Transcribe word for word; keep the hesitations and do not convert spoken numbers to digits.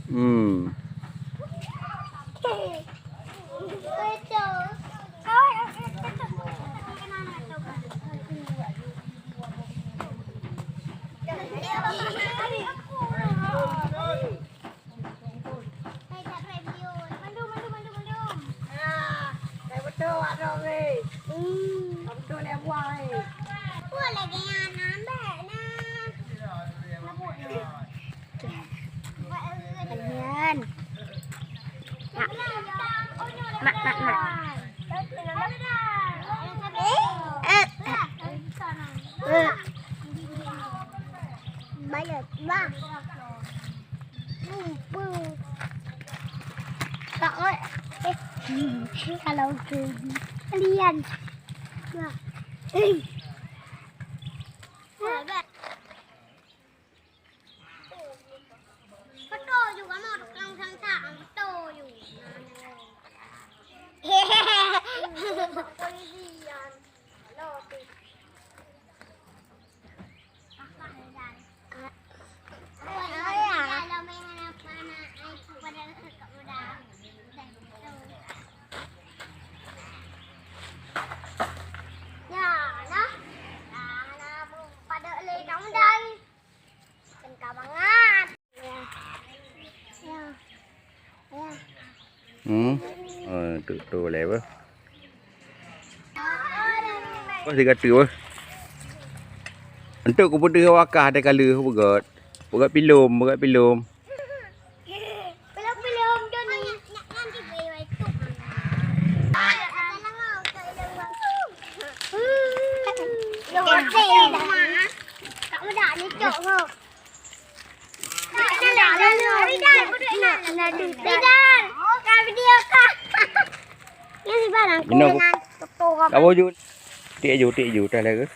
Hmm. Kalian. Mak, mak, mak, mak. Eh, eh. Eh. Banyak, bang. Lupa. Tak, oi. Eh. Kalau ke kalian. Nah. Eh. Betul juga mau tukang sang sang, betul juga. Polisi yang lo tu. Ya, nah. Nah, nah, pada le kamu dari. Kencang banget. Ya. Ya. Ya. Hmm. Oh, tu, tu leh apa? Apa sigata apa? Untuk kupeudeuh wakah ada kala peugöt. Peugöt pilom, peugöt pilom. Belum, belum, Doni. Inoe ku-, kawo ju. Tik ju, tik ju, dah lah ke?